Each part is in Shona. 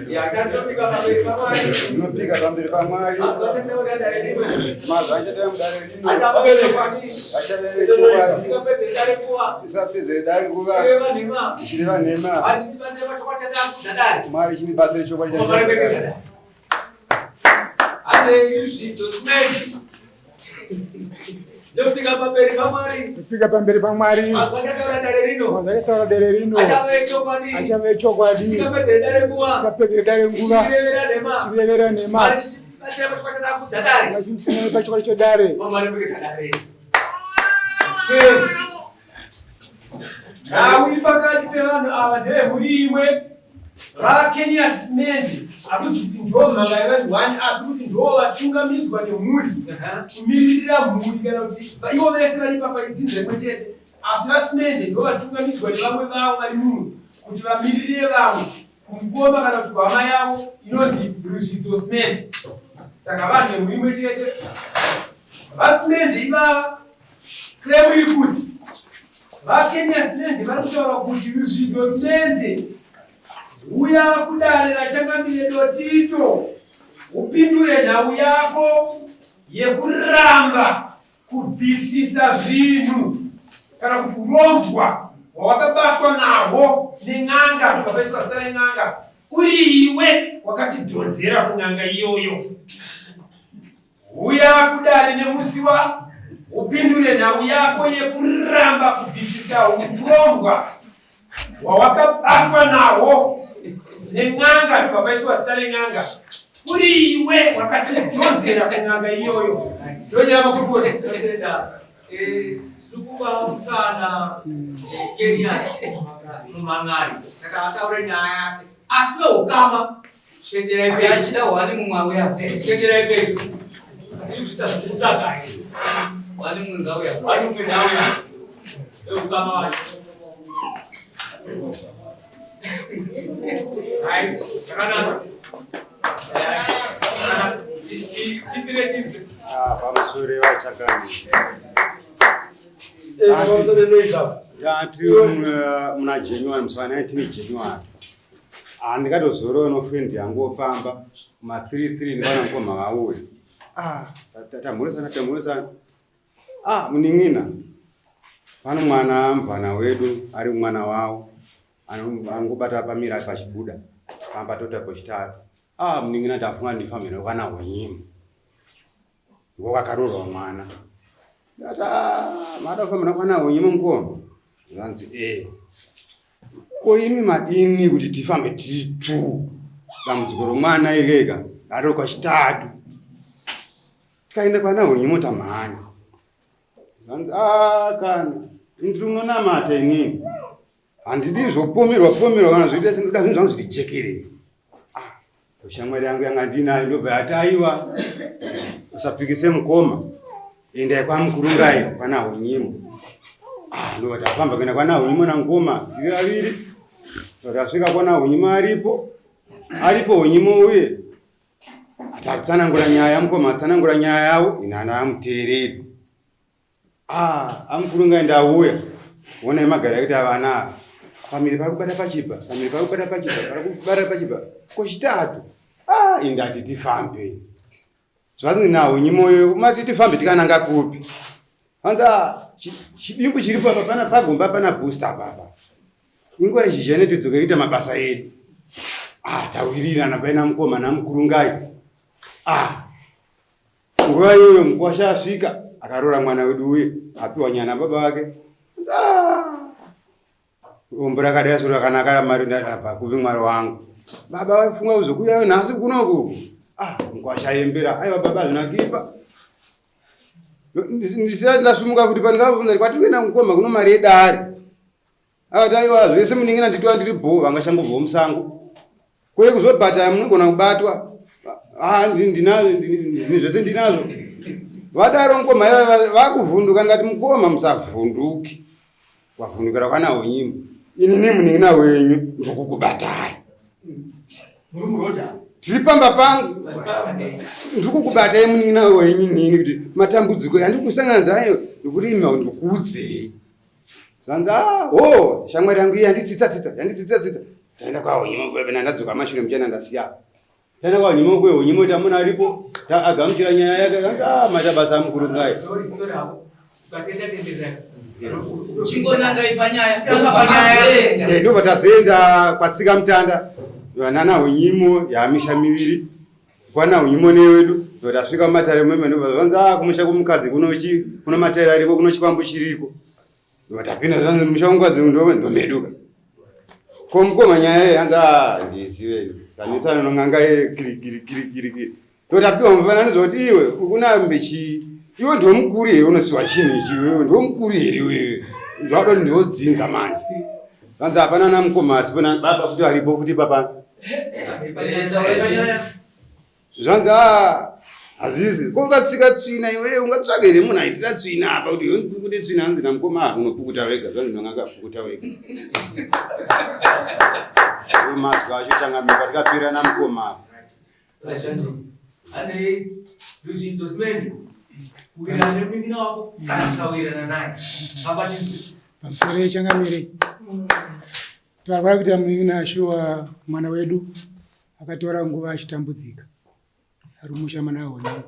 Ndinopika pamberi paMwari. Ndinopika pamberi paMwari. Mazuva achataura dare rino. Mazuva achataura mudare rino. Achave chokwadi. Achave chokwadi. Tisingapedzere dare nguva. Tisapedzere dare nguva. Tichireva nhema. Tichireva nhema. Mwari chindibatsire pachokwadi chandakudza dare. Mwari chindibatsire chokwadi chandakudza dare. Ane zvidzo zvimweni. Ndopika pamberi paMwari. Ndopika pamberi paMwari. Mazwi achataura dare rino. Mazwi achataura dare rino. Achave chokwadi. Achave chokwadi. Tisingapedzere dare nguva. Tisingapedzere dare nguva. Tichirevera nhema. Tichirevera nhema. Mwari chindibatsire pachokwadi chandakudza dare. Mwari chindibatsire pachokwadi chedare. Mwari muketa dare. Nhau iri pakati pevanhu ava ndevemhuri imwe. VaKenias Simendi hakuzi kuti ndivo mhanga yevanhu one asi kuti ndivo vatungamidzwa nemhuri kumiririra mhuri kana kuti ivo vese vari papa idzinza rimwe chete asi vaSimende ndivo vatungamidzwa nevamwe vavo vari mumwe kuti vamiririre vamwe kumukoma kana kuti kuhama yavo inonzi Ruzvidzo Simende. Saka vanhu vemhuri imwe chete vaSimende ivava claim iri kuti VaKenya Simenje vari kutaura kuti Ruzvidzo Simenje huya kudare raChangamire Dotito upindure nhau yako yekuramba kubvisisa zvinhu kana kuti urombwa hwawakabatwa nahwo nen'anga ndobva paiswa zita ren'anga uri iwe wakatidhonzera kun'anga iyoyo. Huya kudare nemusi wa upindure nhau yako yekuramba kubvisisa urombwa hwawakabatwa nahwo nen'anga ndobva paiswa zita ren'anga uri iwe wakatidhonzera kun'anga iyoyo ndonyama kurikuona Totenda. Eh, tiri kupa mukana eh, Kenias mumhan'ari saka ataure nyaya yake asi veukama Shenderai pedyo. Achida hwani mumwe auya. Eh, shenderai pedyo. Tiri kusvika zvekutsvaga izvi. Hwani mumwe ngauya. Hwani mumwe ngauya. Veukama wacho. Right, zvakanaka. Zvakanaka. Tipire tizwe. Ah, pamusoro vachakani. Tati muna January, musi wa 19 January. Ah, ndikatozorora no friend yangu ofamba ma 3 3 ndikaona mukoma vauya. Ah, tamhoresana tamhoresana. Ah, munin'ina. Pano mwana mvana wedu ari mwana wavo anongobata pamira pachibuda pamba tota pochitatu. Ah, munin'ina ndafunga ndifambire kana hunyimo. Ndiko mwana. Ndati ah, mada kufamba nakwana hunyimo mukoma. Zvanzi eh. Ko imi madini kuti tifambe tiri two dambudziko romwana irega raro kwachitatu tikaenda kwana hunyimo tamhanya zvanzi ah kana ndiri unonamata inini handidi zvopomerwa pomerwa kana zvoita senoda zvinhu zvangu zvitijekerei ah, shamwari yangu yanga ndinayo ndobva yati aiwa usapikise mukoma endai kwamukurungai kwana hunyimo ah, ndobva tafamba kuenda kwana hunyimo nangoma tiri vaviri tasvika kwana hunyimo aripo aripo hunyimo uye atatsanangura nyaya mukoma atsanangura nyaya yavo ini ana amuteereri Ah, amukurungai ndauya. Wona magara ekuti avana ava. Pamiri pari kubata pachibva, pamiri pari kubata pachibva, pari kubata pachibva. Kochitatu. Ah, indati tifambe. Zvazi nawo nyimoyo mati tifambe tikananga kupi? Hanzi ah, chidimbu chiripo apa pana pagomba pana booster baba. Inguva yezhizha inotidzoka kuita mabasa edu. Ah, tawirirana paina mukoma namukurungai. Ah, Nguva iyoyo mukwasha asvika akaroora mwana wedu uye apiwa nyana baba vake. Ah! Rombo rakadai soro rakanaka ramari ndabva kupi mwari wangu. Baba vaifunga kuzokuuya nhasi kunoku. Ah, mukwasha ayembera. Aiwa baba hazvina kuipa. Ndisati ndasumuka futi pandikabvunza kwati kuenda mukoma kuno mari yedare. Akati aiwa zvese munin'ina nditova ndiri bhoo vangachangobvawo musango. Kwe kuzobhadhara munogona kubatwa. Ah ndinazvo zvese ndinazvo. Vadaro mukoma iva vakuvhunduka ndikati mukoma musavhunduki. Wavhundukira kwana unyimo. Ini nemunin'ina wenyu ndikukubatai. Tiri pamba pangu ndikukubatai munin'ina wenyu nini kuti matambudziko yandiri kusangana nayo ndikurima ndikuudzei. Zvanzi ah, oh, shamwari yangu iyi yanditsitsa tsitsa, yanditsitsa tsitsa. Taenda kwahunyimo kwepena ndadzoka mashure muchana ndasiya. Taenda kwahunyimo kwehunyimo tamuna aripo agamuchira nyaya yake ah maita basa mukuru ngai. Sorry, sorry hako. Ukatenda tendera. Chingonangai panyaya. Panyaya. Eh, ndobva tazoenda kwatsika mutanda nana hunyimo yamisha miviri kwana hunyimo newedu ndosvika mumatare meme ndobva zvanzi ah kumusha kumukadzi kuno chi kuno matare ariko kuno chikwambo chiriko ndobva tapinda zvanzi musha womukadzi ndomeduka ko mukoma nyaya iyi hanzi ah ndizive tanetsana non'anga kiri kiri kiri kiri kiri totapiwa mufananidzo kuti iwe ukunambe chii iwe ndiwe mukuru here unosiwa chinhu ichi iwewe ndiwe mukuru here iwewe zvada kuti ndiwodzinza manje vanzi hapana namukoma asi pana baba futi varipo futi papa zvanzi a hazvisi ko ungatsika tsvina iwewe ungatsvaga here munhu aitira tsvina apa kuti iwe ndipukute tsvina hanzi namukoma ah, unopukuta wega zvanzi ndonganga pukuta wega mazwi acho changamika tikapira namukoma apa Ane ndozvinzo zimene kuwirirana nemunin'ina wako kana kusawirirana naye abatizwe Pamusoro yechangamire tarwara kuita munin'ina shuwa mwana wedu akatora nguva achitambudzika ari musha mana honyini.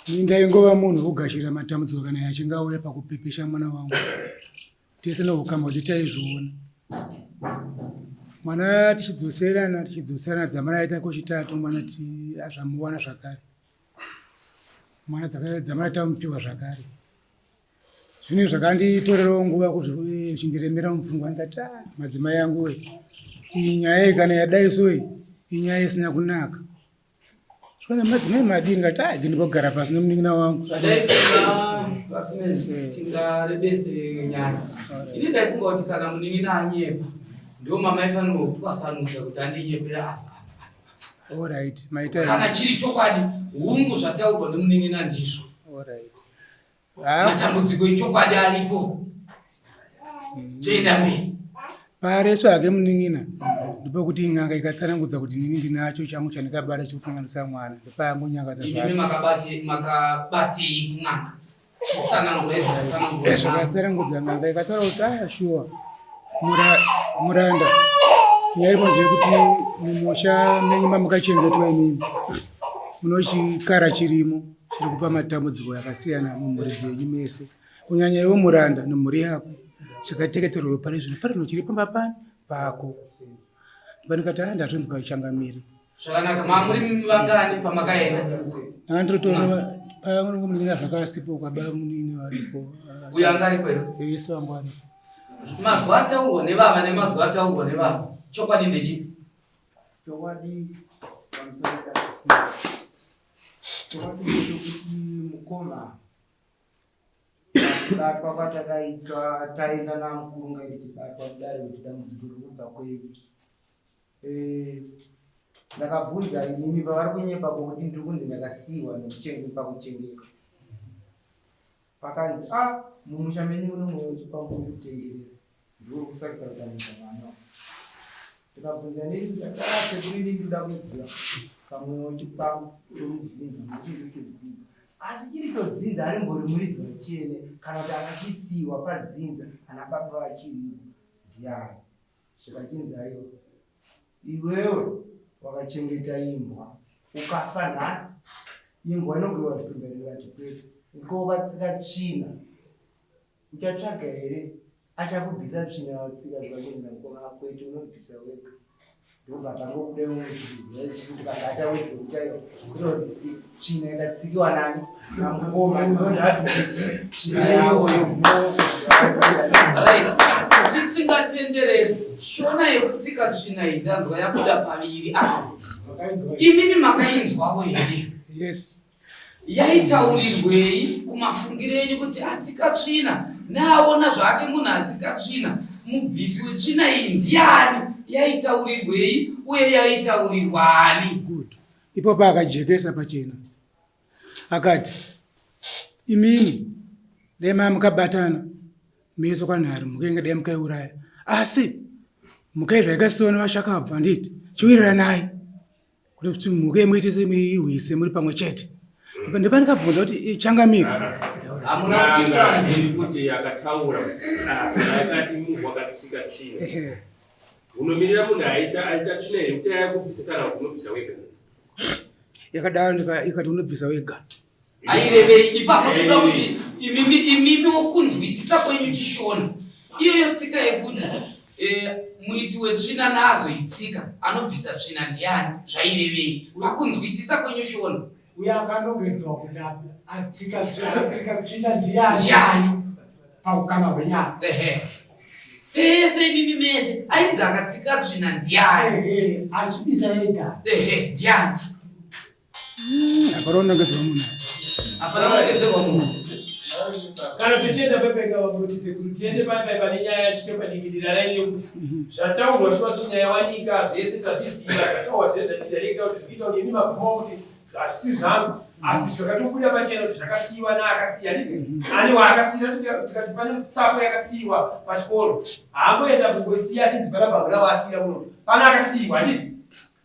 Ini ndaingova munhu wekugashira matambudziko kana achinge auya pakupepesha mwana wangu. Tese neukama kuti taizviona. Mwana tichidzoserana tichidzoserana dzamara aita kwechitatu mwana zvamuwana zvakare. Mwana dzamara tamupiwa zvakare. Zvinhu zvakanditorerawo nguva zvichindiremera mupfungwa ndikati ah, madzimai angu we iyi nyaya iyi kana yadai so iyi inyaya isina kunaka. Zvona madzimai madii ndikati ah ndinogara pasi nemunin'ina wangu. Zvandaifunga vasimeni tingarebese nyaya. Ini ndaifunga kuti kana munin'ina anyepa ndo mamaifanirwa kutwasanudza kuti andinyepera apa. Alright, maita. Kana chiri chokwadi hungu zvataurwa nemunin'ina ndizvo. Alright. Matambudziko echokwadi ariko. Toenda mberi. Pareswa hake munin'ina ndopakuti n'anga ikatsanangudza kuti nini ndinacho changu chandikabata chekukanganisa mwana ndopayangonyangadza Imimi makabatei n'anga? Chitsanangura izvo zvakatsanangudza n'anga ikataura kuti aya shuwa muranda nyaya iripo ndeyekuti mumusha menyu mamukachengetwa imimi munochikara chirimo chiri kupa matambudziko yakasiyana mumhuri dzenyu mese kunyanya iwe muranda nemhuri yako chakateketerwa pari zvino pari zvino chiri pamba pani pako ndikati haa ndazvinzwa changamire Zvakanaka, mamuri vangani pamakaenda? Ndanga ndinotoona zvakasipo kwaba munini varipo. Uyo anga aripo here? Vese vangu varipo. Mazwi ataurwa nevava nemazwi ataurwa nevava, chokwadi ndechipi? Chokwadi pamusoro chokwadi ndechekuti mukoma kubatwa kwatakaitwa taenda namukuru ngai tichibatwa kudare kuti dambudziko riri kubva kwenyu Eh, ndakabvunza inini pavari kunyepa pokuti ndiri kunzi ndakasiiwa pakuchengetwa pakanzi a ah, mumusha menyu muno mweya wechikwambo uri kutenderera ndiwo uri kusakisa kutambudza mwana ndikabvunza nini ah, sekuru ini ndinoda kuziva pamweya wechikwambo wemudzinza nokuti ndiri asi chiri chodzinza arimbori muridzi wachene kana kuti akachisiiwa padzinza ana baba vachiripo ndiani Zvikachinzi aiwa iwewe wakachengeta imbwa ukafa nhasi imbwa inogoiwa zvitumba here ndikati kwete ko ukatsika tsvina uchatsvaga here achakubvisa tsvina watsika zvikachinzi namukoma akwete unobvisa wega ndobva tangobuda imwe kuti kangata wega kuti aiwa kunoti tsvina ikatsikiwa nani namukoma ndonati tsvina yakoyo. Right. Tisingatendereri shona yekutsika tsvina iyi ndanzwa yabuda paviri apa. Imimi makainzwawo here? Yes. Yaitaurirwei kumafungiro enyu kuti atsika tsvina neaona zvake munhu atsika tsvina mubvisi wetsvina iyi ndiani? Yaitaurirwei uye yaitaurirwani? Good. Ipo paakajekesa pachena akati imimi dai maya mukabatana meso kwanhari mhuka inga dai mukaiuraya asi mhuka izvo yakasiwa nevashakabvu handiti chiwiriranai kuti mhuka imuite semuihwise muri pamwe chete ndopandikabvunza kuti changamire Hamuna kupindura kuti akataura akati munhu wakatsika tsvina. Unomirira munhu aita aita tsvina here kuti aya kubvisa kana unobvisa wega? Yakadaro ikati unobvisa wega. Airevei ipapo tinoda kuti imimi imimi wokunzwisisa kwenyu chishona iyoyo tsika yekuti eh, muiti wetsvina naazoitsika anobvisa tsvina ndiani zvairevei pakunzwisisa kwenyu shona uye akanongedzwa kuti atsika atsika tsvina ndiani ndiani paukama hwenyama ehe pese imimi mese ainzi akatsika tsvina ndiani Ehe, achibisa ega ehe ndiani Hapana unongedzwa munhu. Hapana unongedzerwa munhu. Kana tichienda paipai kavangoti sekuru tiende paipai pane nyaya yacho chepadikidira raini yekuti zvataurwa shuwa tsvina yawanika zvese tazviziva zvataurwa zvese zvatidareka kuti zvikuita kuti imi mabvuma kuti hazvisi zvangu asi zvakatobuda pachena kuti zvakasiyiwa naakasiya ane waakasiya tikati pane tsapo yakasiyiwa pachikoro haamboenda kungosiya achinzi pana bhangura waasiya kuno pane akasiyiwa handiti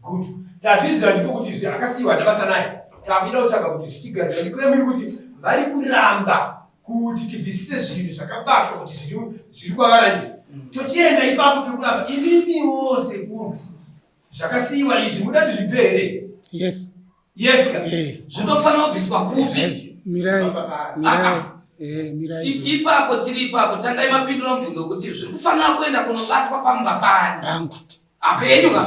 Good. Tazviziva ndipo kuti izvi akasiyiwa ndabasa naye. Takuida kutsvaga kuti zvichigadzira ndikureva iri kuti vari kuramba kuti tibvisise zvinhu zvakabatwa kuti zviri zviri kwavarani. Tochienda ipapo pekuramba imimiwo sekuru zvakasiyiwa izvi muda kuti zvibve here? Yes. Yes ka. Eh. Zvinofanira kubviswa kupi? Mirai. Mirai. Eh, mirai. Ipapo tiri ipapo tangai mapindura mubvunzo kuti zviri kufanira kuenda kunobatwa pamba pani. Pangu. Apenyu ka.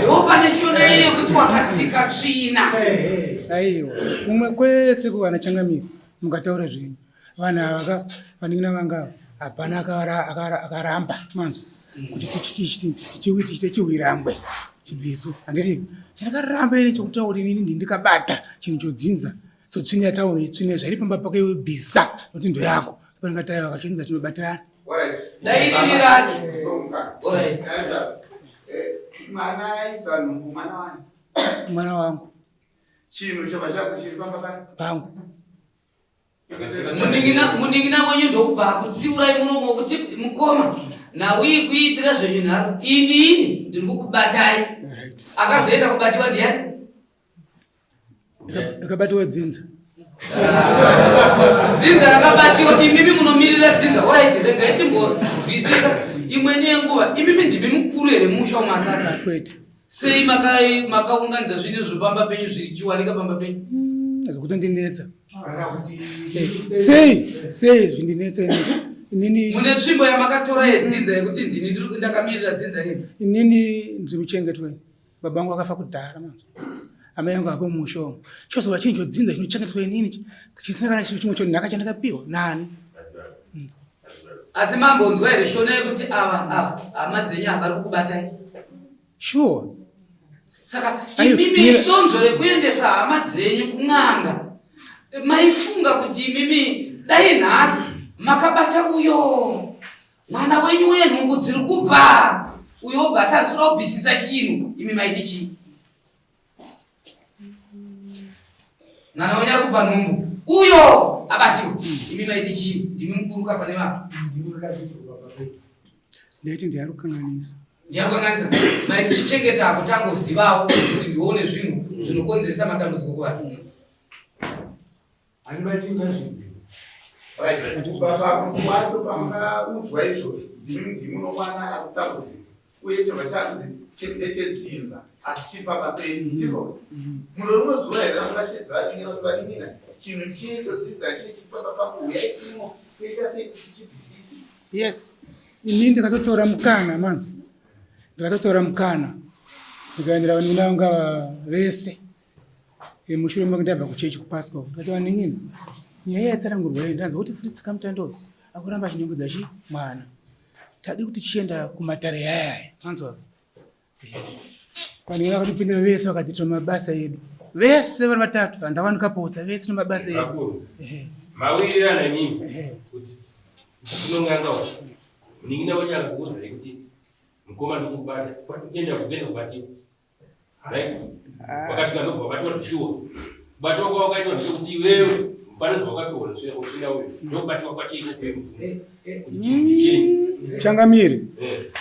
Ndo pane shona iyo yekuti wakatsika tsvina. Aiwa. Kumwe kwese kuvana changamire mungataura zvenyu. Vanhu ava ka vanin'ina vanga ava hapana akaramba manzwa kuti tichiite chiwirangwe chibviso handiti chandakaramba ini chokutaura inini ndi ndikabata chinhu chodzinza so tsvina yataura tsvina zvairi pamba pako iwe bvisa nokuti ndoyako panongataiwa kachinza tinobatirana Ndairirirani. Alright. Mwana aibva nhumbu mwana wani? Mwana wangu. Chinhu chava chako chiri pamba pani? Pangu. Munin'ina munin'ina wenyu ndokubva akutsiurai muromo wekuti mukoma nauyi kuitira zvenyu nharo inini ndiri kukubatai. Right. Akazoenda kubatiwa ndiani? Akabatiwa dzinza. Dzinza rakabatiwa imimi munomirira dzinza. Alright, regai timbonzwisisa imweni yenguva imimi ndimi mukuru here mumusha umasara? Kwete. Sei makaunganidza zvinhu izvo pamba penyu zvichiwanika pamba penyu? Zvekutondinetsa. Sei sei zvindinetsa inini inini Mune tsvimbo yamakatora yedzinza yekuti ndini ndiri ndakamirira dzinza rini? Inini ndiri muchengetwa ini. Baba vangu vakafa kudhara manje. Amai vangu hapo mumusha umu. Chozova chinhu chodzinza chinochengetwa inini chisina kana chimwe chonhaka chandakapiwa nani? Asi mambonzwa here shona yekuti ava ava hama dzenyu ava vari kukubatai? Sure. Saka imimi donzvo rekuendesa hama dzenyu kun'anga maifunga kuti imimi dai nhasi makabata uyo mwana wenyu uye nhumbu dziri kubva uyo obva atarisira kubvisisa chinhu imi maiti chii mwana wenyu ari kubva nhumbu uyo abatiwa imi maiti chii ndimi mukuru ka pane vanhu Ndaiti ndiari kukanganisa. Ndiari kukanganisa. Maiti chichengeta ako tangozivawo kuti ndione zvinhu zvinokonzeresa matambudziko kuvanhu. Ani maiti ngazvinhu. Right. Kubva pamusi wacho pamakaudzwa izvozvo ndimi ndimunowana akutambudzika uye chobva chanzi ndechedzinza asi chiri pamba penyu ndizvo muno rimwe zuva here ramukashedza vadin'ina kuti vadin'ina chinhu chiye chodzinza chiye chiri pamba pangu huyai kuno toita sei kuti tichibvisise Yes. Ini ndakatotora mukana manje. Ndakatotora mukana. Ndikaendera vanin'ina vanga vese. E, mushure mekunge ndabva kuchechi kuPasca uko. Ndikati vanin'ina, nyaya yatsanangurwa iyi ndanzwa kuti Fritz Kamutando uyu akuramba achinongedza chi mwana. Tadi kuti tichienda kumatare yaya. Manzwa? Vanhu vakatopindira vese vakati tino mabasa edu. Vese vari vatatu handawanika potsa vese tino mabasa edu. Vakuru. Mawirirana imimi kuti kunonganga uku. Munin'ina wenyu akakuudzai kuti mukoma ndikubata kwatikuenda kuenda kubatiwa. Right? Wakasvika ndobva wabatiwa zvishuwa. Kubatwa kwawakaitwa ndekuti iwewe mufananidzo wakapiwa nosvira kusvira uyu ndokubatiwa kwacho iko kuye kuti chinhu ndichenyu. Changamire.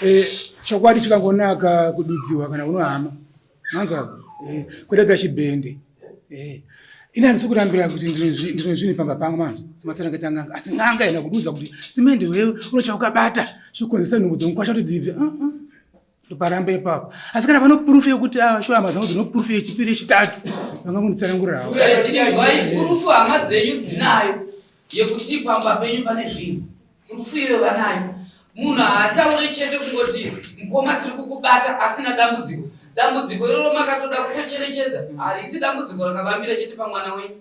Eh, chokwadi chikangonaka kududziwa kana unohama. Manzwa? Eh, kwete kuita chibhende. Eh. Ini handisi kurambira kuti ndine zvinhu pamba pangu manje. Sematsana nganga. Asi n'anga ina kududza kuti simende wewe unochaukabata chikukonzesa nhumbu dzomukwasha kuti dzibve. Ndoparamba ipapo. Asi kana pano proof yekuti ah sure hama dzangu dzino proof yechipiri yechitatu vangangonditsanangurirawo. Inzwai proof hama dzenyu dzinayo yekuti pamba penyu pane zvinhu. Proof iyoyo vanayo. Munhu haataure chete kungoti mukoma tiri kukubata asina dambudziko. Dambudziko iroro makatoda kutocherechedza harisi dambudziko rakavambira chete pamwana wenyu.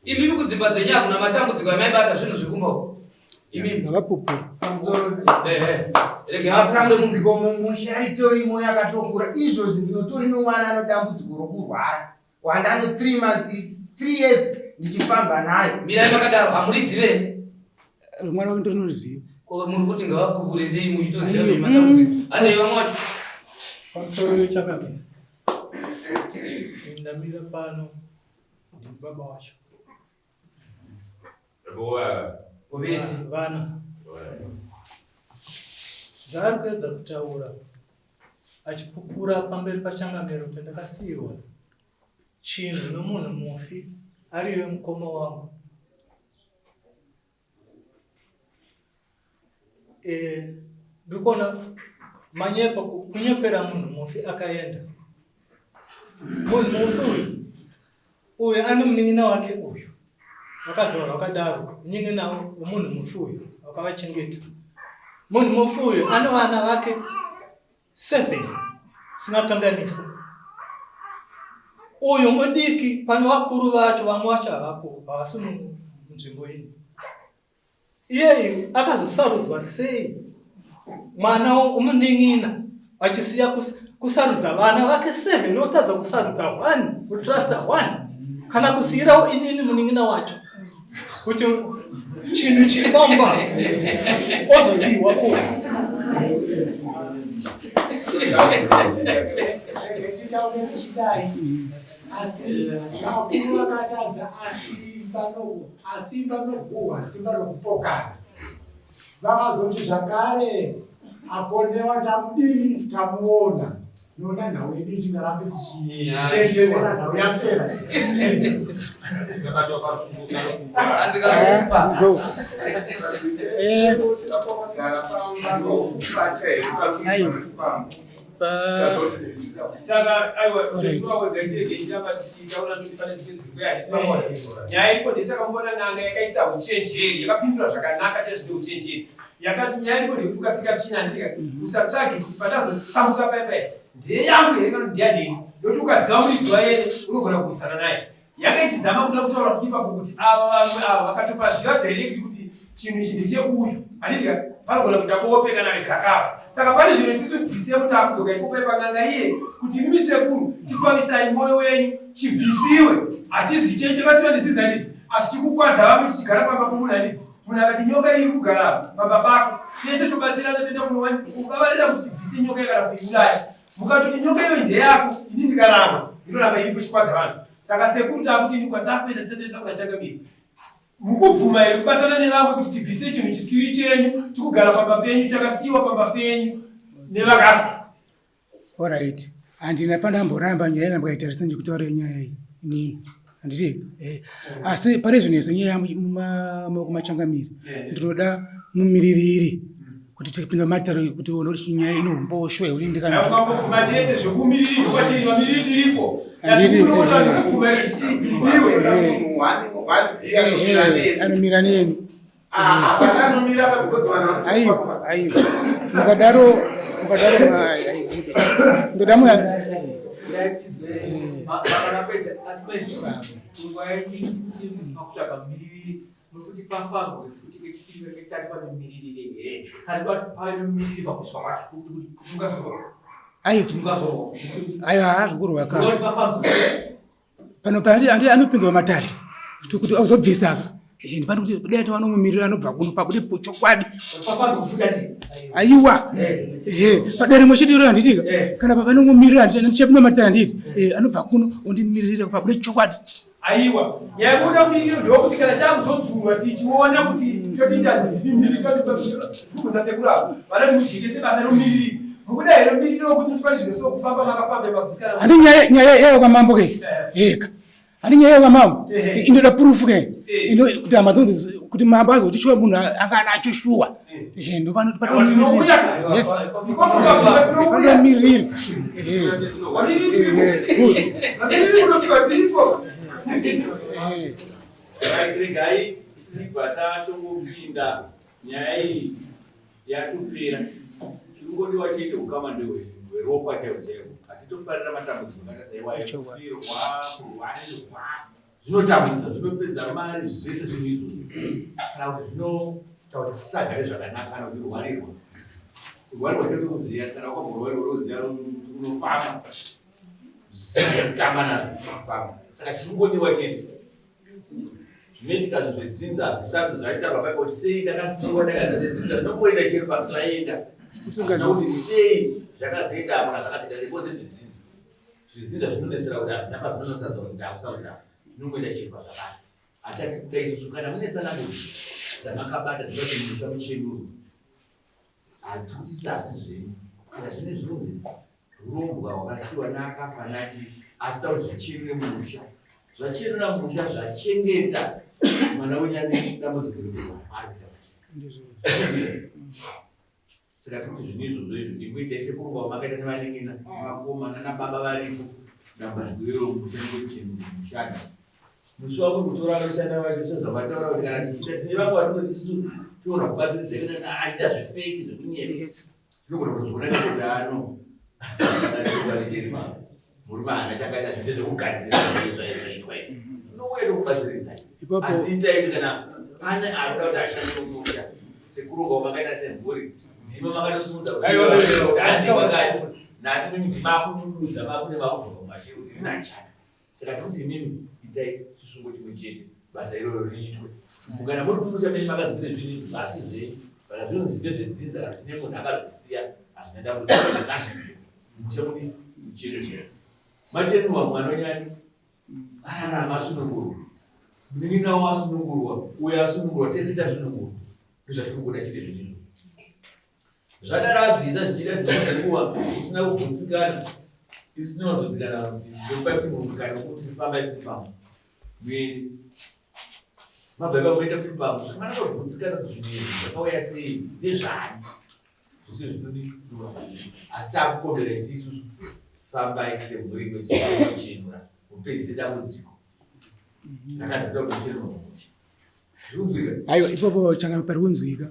Imimi kudzimba dzenyu hakuna matambudziko amaibata zvinhu zvekumba uko. Imimi. Ngavapupure. Ehe. Rege vapupure munhu. Dambudziko mumusha ritorimo yakatokura izvozvi ndinotori nomwana ano dambudziko rokurwara wandano 3 months 3 years ndichifamba naye. Mirai makadaro hamurizive. Mwana wangu ndinoriziva. Ko muri kuti ngavapupure sei muchitoziva zvenyu matambudziko. Handei vamwe vacho. Pamusoro chakadai. Ndamira pano Baba wacho. Vese. Vana. Zvaari kuedza kutaura achipupura pamberi pachangamiro kuti ndakasiirwa chinhu nomunhu mufi ariyo mukoma wangu. Eh, ndiri kuona manyepo kunyepera munhu mufi akaenda. Munhu mufi uyu uyu ane munin'ina wake uyu wakazvarwa wakadaro munin'ina wemunhu mufi uyu wakavachengeta. Munhu mufi uyu ane vana vake 7 singakanganisa uyu mudiki pane vakuru vacho vamwe vacho havapo havasi munzvimbo ino iyeyu akazosarudzwa sei mwana womunin'ina achisiya kusarudza vana vake 7 otadza kusarudza one kutrusta one kana kusiyirawo inini munin'ina wacho kuti chinhu chiri pamba ozosiiwa kuno asi vakuru vakatadza asimba asimba noguhwa simba nokupokana vakazoti zvakare akonewa tamudini tamuona Nona nhau yedu tingarambe tichitenderera nhau yapera. Nyaya iripo ndesaka mbona n'anga yakaisa uchenjeri yakapindura zvakanaka chezvine uchenjeri yakati nyaya iripo ndekuti ukatsika tsvina handika usatsvage kuti patazotsambuka paya paya ndeyangu here kana ndeyadei nokuti ukaziva muridzi wayene unogona kurwisana naye yanga ichizama kuda kutaura kuti ipapo kuti ava vamwe ava vakatopaziva direct kuti chinhu ichi ndecheuyu handitika panogona kuita bope kana vegakava saka pane zvino isisu bvise kuti akudzoka ipopo pang'anga iye kuti imi sekuru chipfavisai mwoyo wenyu chibvisiwe hachizi chenyu chakasiwa nedzidza ndii asi chikukwadza vamwe chichigara pamba pomunhu handiti Munhu akati nyoka iri kugara pamba pako, tese tobatsirana toenda kunovavarira kuti tibvise nyoka kana kuiuraya. Mukatoti nyoka iyoyi ndeyako, ini ndikaramba, inoramba iripo ichikwadza vanhu. Saka sekuru taakuti ini kwatakuenda tisati taisa kuna changamire. Mukubvuma here kubatana nevamwe kuti tibvise chinhu chisiri chenyu chikugara pamba penyu chakasiyiwa pamba penyu nevakafa? Alright. Handina pandamboramba nyaya yanga ndikaitarisa ndikutaura nyaya iyi inini. Handiti? Eh. Asi pane zvinhu izvo nyaya mumaoko machangamire. Eh. Ndinoda mumiririri kuti tipinda matare kuti uone kuti nyaya inomboshwa here ndikana. Ukambobvuma chete zvekumiriri kwatiri vamiriri tiripo. Handiti? Kubvuma kuti tibvisiwe. Eh, anomira neni. Aiwa, aiwa. Mukadaro, mukadaro aibude. Ndoda muya. Nokuti pafambwe futi kechipiri kechitatu pane mumiririri here kana kuti pave nomumiriri pakuiswa kwacho Aiwa. Aiwa, hazvikurwa ka. Pano pandi andi anopinzwa matare kuti kuti azobvisa ka. Eh, ndipano kuti dai tavanomumirira anobva kuno pabude chokwadi. Aiwa. Eh, padare rimwe chete iro handiti ka. Kana baba anomumirira handiti ndichapinda matare handiti. Eh, anobva kuno ondimiririra pabude chokwadi. Aiwa, nyaya yekuda kumirira ndokuti kana chakuzodzurwa tichiona kuti totiita dzindimi toti sekuru avo vanoti mujekese basa romiriri mukuda here mumiriri wekuti kuti pane zvinosuwa kufamba makafamba mabvisikana handi nyaya nyaya yayo kwamambo ke eka handi nyaya yayo kwamambo indoda proof ke. Ino kuti hama dzangu kuti mambo azoti shuwa munhu anga anacho shuwa. Eh, ndopano Tinouya. Yes. Tinouya. Panomirira. Eh. Good. Vamiriri kunopiwa tiripo. Eh. Right, regai tibva tatongopinda nyaya iyi yatopera. Chirikungodiwa chete ukama ndehweropa chaihwo chaihwo. Hatitofarira matambudziko akaita saiwayo, Ichokwadi. kufirwa, kurwarirwa. Zvinotambudza, zvinopedza mari, zvese zvinhu izvozvo. Kana kuti zvinoita kuti tisagare zvakanaka kana kuti kurwarirwa. Kurwarirwa chete kuziya, kana wakamborwarirwa unoziya unofamba. Zvisina kutamba nazvo, unofamba. Saka chirikungodiwa chete zvinoitika zvinhu zvedzinza hazvisati zvaitaurwa paipo kuti sei takasiiwa takaita zvedzinza zvinongoenda chero pazvaenda. Usingazivi. Kuti sei zvakazoenda apo kana zvakatoita sei kozi zvedzinza. Zvedzinza zvinonetsera kuti hazvina pazvinonosadza kuti ndakusarudza zvinongoenda chero pazvakati. Achati kudai isusu kana mune tsanangudzo dzamakabata dzinoda kuti musha muchenurwe. Hatikuti sasi zvenyu kana zvine zvinonzi hurombwa hwakasiiwa naakafa nachi asi kuda kuti zvichenure musha. Zvachenura musha zvachengeta mwana wenyu ane dambudziko rekurwara. Saka tiri kuti zvinhu izvozvo izvo ingoitai sekurongwa kwamakaita nevanin'ina vakoma nana baba varipo dambudziko iroro musha ngochenurwa mushanda. Musi wako kutora vanoshanda vacho sezvavataura kuti kana tichiita tine vamwe vatinoti isusu tinoona kubatsiridza kana achiita zvefeki zvekunyepa. Yes. Tinogona kuzviona nekuti ano murume haana chakaita zvinhu ndezvekugadzira zvaitwa izvi. Tinouya tokubatsiridza. Ipapo Asi itai kuti kana pane ari kuda kuti ashande mumusha sekuronga kwamakaita semhuri dzima makatosimudza kuti Aiwa, kuti handi wakati nhasi mimi ndimakudududza makune makubva kumashure kuti rina chaka. Saka tikuti imimi itai chisungo chimwe chete basa iroro riitwe. Kana muri kumusha menyu makanzi mune zvinhu izvi zvasi zvenyu kana zvinonzi ndezvedzinza kana zvine munhu akazvisiya hazvina dambudziko ngazviite. Musha mudi muchenurwe. Machenurwa mwana wenyani ararama asunungurwa. Munin'ina wavo asunungurwa, uyo asunungurwa, tese tasunungurwa. Ndozvatiri kungoda chete zvinhu izvozvo. Zvadaro abvisa zvichida dzimwe dzenguva usina kugutsikana. Isu tinowanzodzikana kuti ndokupai kuti munhu mukana wekuti fambai futi pamwe. Muende. Mabva ipapo moenda futi pamwe. Kusvika manatogutsikana kuti zvinhu izvi zvakauya sei, ndezvani. Zvese zvinodiwa. Asi takukombera chiti isusu fambai semhuri inochenura mupedzise dambudziko. Rakadzika kuchenurwa mumusha. Zviri kunzwika? Aiwa, ipapo changa pari kunzwika.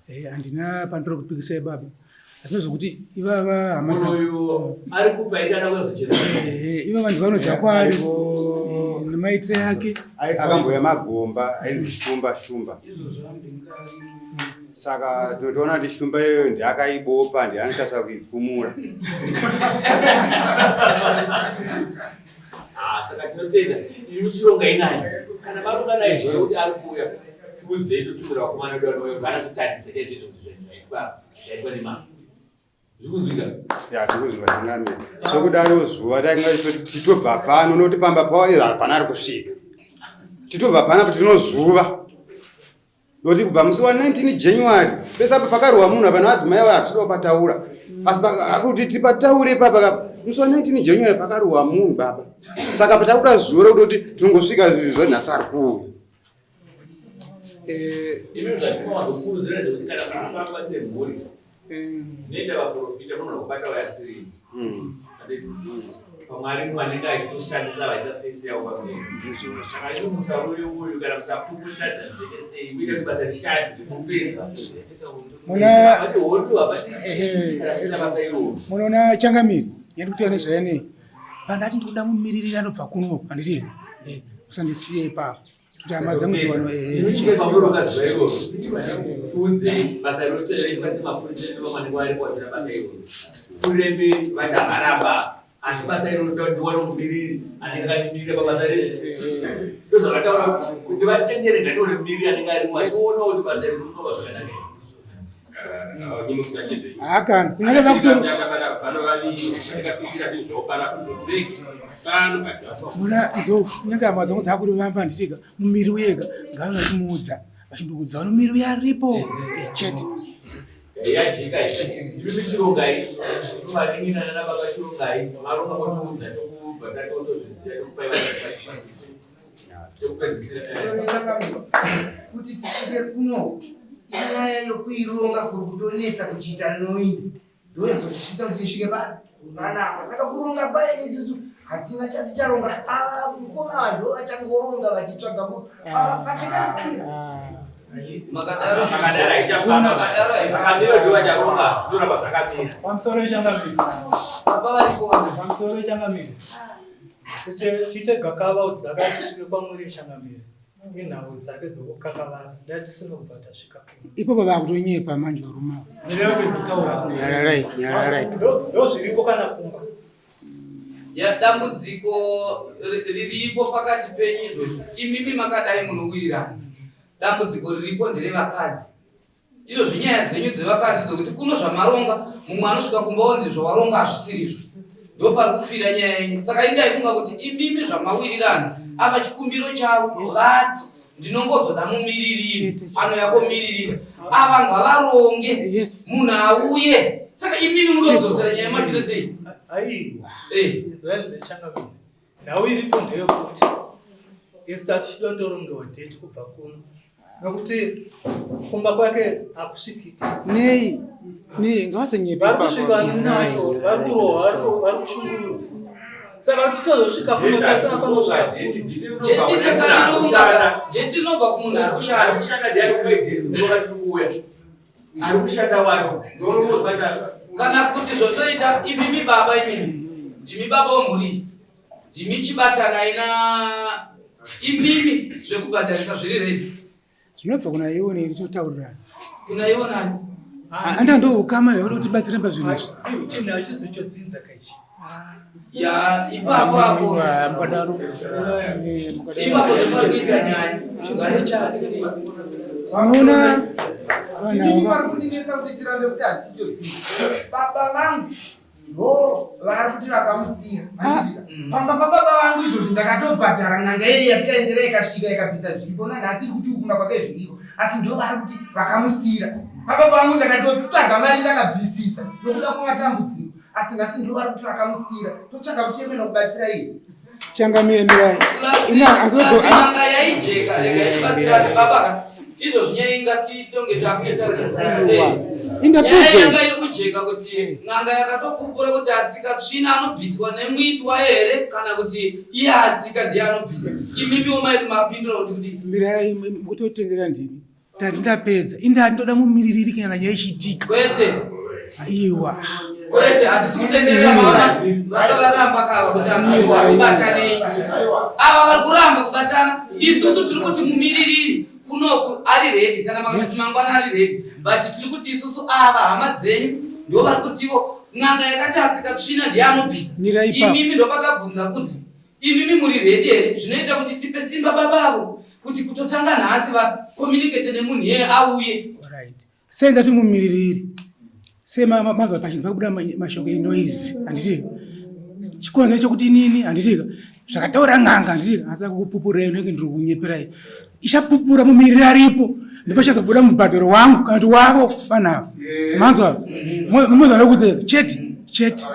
Eh, handina pandiri kupikisa baba. Asi zvokuti ivava hama Munhu uyu ari kupa ita ada kuzochena. Eh, ivava vanhu vanoziva kwaari nemaitiro ake. Akambouya magomba ainzi Shumba Shumba. Saka tinotoona kuti Shumba iyoyo ndiakaibopa ndianotasa kuikumura. Ah, saka tinotenda imi muchironga inaye. Kana maronga naye zuva rekuti ari kuuya, tiudzei totumira vakomana vedu vanouya vanototarisa chaizvo izvo kuti zvinhu zvaitwa zvaitwa nemazvo. Zviri kunzwika? Ya, tiri kunzwika changamire. Sokudaro zuva tainga titobva pano nokuti pamba pavo hapana ari kusvika. Titobva pano tinozuva. Nokuti kubva musi wa 19 January pese apo pakarohwa munhu apa nevadzimai avo asiri pataura. Asi kuti tipataure ipapa ka musi wa 19 January pakarohwa munhu baba. Saka patakuda zuva rekuti tinongosvika zvonhasi ari kuuya. Eh, Imi zvatinowanzokurudzira ndezvekuti kana muchifamba semhuri zvinoita vaprofita munogona kubata vayasiri. Handiti? Pamwe ari mumwe anenge achitoshandisa vaisa fesi yavo pamberi. Saka imi musarove uyu kana musapuputadza zvete sei kuita kuti basa rishande mupedza. Muna Hapadi hondo, hapadi chii kana zvisina basa iroro. Munoona changamire yandiri kutaura nezvayo pandati ndikuda mumiririri anobva kuno handiti usandisiye ipapo kuti hama dzangu dziwano Imi pamunoronga zuva iroro, tiudzei basa iroro toita mapurisa nevamwe vanenge varipo vachida basa iroro. Kurembe vati havaramba asi basa iroro toda kuti ndiwane mumiriri anenge akandimirira pabasa riri. Ndozvavataura kuti vatendere ngatione mumiriri anenge aripo achiona kuti basa iri rinofamba zvakanaka. Haakana kunyange vakutori muna zo kunyange hama dzangu dzakurivamba handitika mumiri uyega ngave vachimuudza vachindoudza vano mumiri uya aripo chete. Yajeka iyi. Imi chirongai, vanin'ina nana baba chirongai, varonga motiudza tokubva tatotozviziva tokupai vanhu. Kuti tisvike kuno inyaya yokuironga kuri kutonetsa kuchiita noise ndoyazotisvitsa kuti tisvike panapa. Saka kuronga kwaye isusu hatina chaticharonga. Ava mukoma ndo vachangoronga vachitsvaga munhu ava patakasira. Makadaro Makadaro haichafamba. Makadaro haifambi. Makamiro ndiwo acharonga zvinoramba zvakamira. Pamusoro changamire. Baba variko vana. Pamusoro changamire. Tiite gakava kuti dzakatisvike kwamuri changamire. Inhau dzake dzokukakavana. Ndatisina kubva tasvika kuno. Ipapo vakutonyepa manje varume ava. Nyararai, nyararai. Ndo zviriko kana kumba. Ya dambudziko riripo pakati penyu izvozvo. Imimi makadai munowirirana. Dambudziko riripo nderevakadzi. Izvozvi nyaya dzenyu dzevakadzi dzekuti kuno zvamaronga mumwe anosvika kumba onzi zvawaronga hazvisirizvo. Ndopari kufira nyaya yenyu. Saka ini ndaifunga kuti imimi zvamawirirana ava chikumbiro chavo vati ndinongozoda mumiririri anouya komiririra ava ngavaronge munhu auye. Saka imimi munodzosera nyaya yemashure sei? Aiwa. Eh. Changamire. Nhau iripo ndeyekuti isu tachidondorongewa date kubva kuno nokuti kumba kwake hakusvikiki. Nei? Nei ngavasanyepa. Vari kusvika vanini vacho vari kurohwa vari kushungurudzwa. Saka kuti tozosvika kuno tasafana kusvika kuno. Jeti takarirunga. Jeti rinobva kumunhu ari kushanda. Ari kushanda ndiani kupa jeti kuuya. Ari kushanda wacho. Kana kuti zvotoita imimi baba imimi. Ndimi baba wemhuri. Ndimi chibatanai na imimi zvekubhadharisa zviri ready. Zvinobva kuna iwo nei totaurirana. Kuna iwo nani? Anda ndo ukama hwekuti utibatsire pazvinhu izvi. Chinhu hachizi chodzinza kaichi. Ya ipapo apo. Mukadaro. Ipapo ndopari kuita nyaya. Unoona vanhu Inini ava vari kundinetsa kuti tirambe kuti haticho dzinza. Baba vangu ndo vari kuti vakamusiya. Pamba pababa vangu izvozvi ndakatobhadhara n'anga iye yatikaendera ikasvika ikabvisa zviripo nanhasi iri kuti kumba kwake zviriko asi ndo vari kuti vakamusiyira. Pababa vangu ndakatotsvaga mari ndakabvisisa nokuda kwematambudziko asi nhasi ndo vari kuti vakamusiyira totsvaga kuti yekuenda kubatsira iye. Changamire mirai. Ina Asi n'anga yaijeka rega ibatsirane baba ka. Izvozvi nyaya ingati tonge takuita Ingapedze. Nyaya yanga iri kujeka kuti n'anga yakatopupura kuti atsika tsvina anobviswa nemuiti wayo here kana kuti iye atsika ndiye anobvisa. Imimiwo mapindura kuti kudii? Mirai mutotendera ndimi. Tati ndapedza. Inda ndoda mumiririri kana nyaya ichiitika. Kwete. Aiwa. Kwete, hatisi kutenderera maona vanga varamba kava kuti kubatanei. Ava vari kuramba kubatana. Isusu tiri kuti mumiririri kunoku ari ready kana makati mangwana ari ready. But tiri kuti isusu ava hama dzenyu ndo vari kutiwo n'anga yakati atsika tsvina ndiye anobvisa. Imimi ndo pakabvunza kuti imimi muri ready here zvinoita kuti tipe simba babavo kuti kutotanga nhasi vacommunicate nemunhu iyeye auye. Right. Sei ndati mumiririri. Sei mazuva pachinzi pakubuda mashoko enoise handiti chikonzero chokuti inini handiti zvakataura n'anga handiti asi akukupupurai unenge ndiri kunyeperai ichapupura mumiriri aripo ndipo chazobuda mubhadharo wangu kana kuti wavo vanhu ava manzwa munzwa nokudze chete chete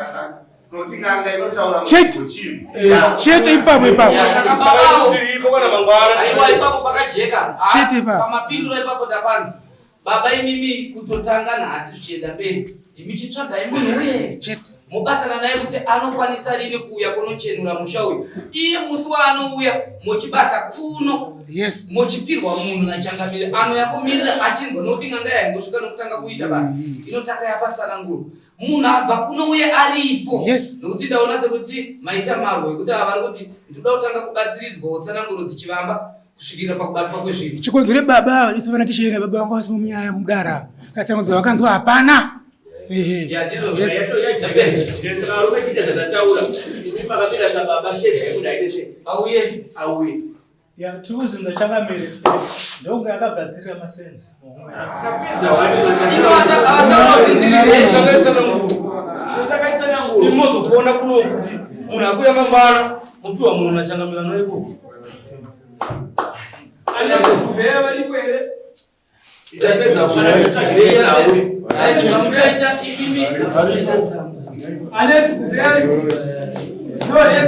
chete chete ipapo ipapo Saka babavo Tiripo kana mangwana. Aiwa ipapo pakajeka. Chete ipapo. Pamapinduro ipapo tapanzi. Baba imimi kutotanga nhasi zvichienda mberi. Ndimi chitsvagai munhu uye. Chete. Mobatana naye kuti anokwanisa rini kuuya kunochenura musha uyu. Iye musi waanouya mochibata kuno. Yes. Mochipirwa munhu nachangamire anouya kumirira achinzwa nokuti n'anga yaingosvika nokutanga kuita basa. Inotanga yapa tsananguro. Munhu abva kuno uye aripo. Yes. Nokuti ndaona sekuti maita marwo ekuti ava vari kuti ndinoda kutanga kubatsiridzwa tsananguro dzichivamba kusvikira pakubatwa kwezvinhu. Chikonzero baba isu vana tichienda baba vangu vasimo munyaya mudara. Katsananguro vakanzwa hapana. Ehe. Ya ndizvo Yes. Saka varume chiita zvandataura. Imi makamira sababa shedza yekuti aite sei? Auye. Auye. Ya tiri kuzvinza changamire ndonge akagadzirira masenzi. Inga vataura kuti ndiri ready. Timozokuona kuno kuti munhu akuya mangwana mupiwa munhu nachangamira noikoko. Anezokuvheya variko here? Itapedza Zvamuchaita imimi Anezokuvheya. Right,